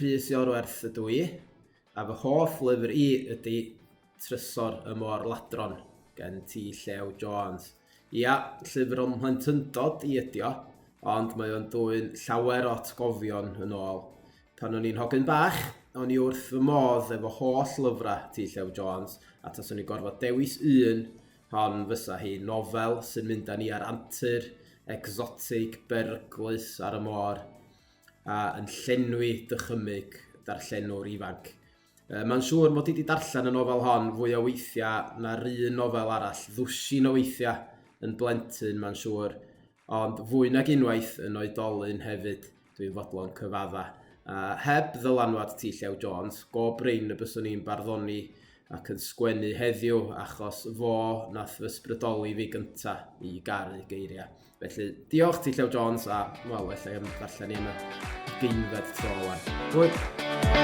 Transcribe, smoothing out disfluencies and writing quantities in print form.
Rhys Iorwerth ydw i, a fy hoff lyfr i ydy Trysor y Môr Ladron gen T Llew Jones. Ia, llyfr o'm mhlentyndod i ydi o, ond mae o'n dwyn llawer o atgofion yn ôl. Pan o'n i'n hogyn bach, o'n i wrth fy modd efo holl lyfrau T Llew Jones, a taswn i'n gorfod dewis un, hon fysa hi, nofel sy'n mynd â ni ar antur egsotig beryglus ar y môr, a yn llenwi dychymyg darllenwr ifanc. Mae'n siŵr mod i wedi darllen y nofel hon fwy o weithiau na'r un nofel arall, ddwsin o weithiau yn blentyn mae'n siŵr, ond fwy nag unwaith yn oedolyn hefyd, dwi'n fodlon cyfadda. A heb ddylanwad T Llew Jones, go brin y byswn i'n barddoni ac yn sgwennu heddiw achos fo nath fy ysbrydoli fi gynta i garu geiriau. Felly, diolch ti Llew Jones a, wel, ella am ddarllen i am y ugeinfed tro wan. Hwyl!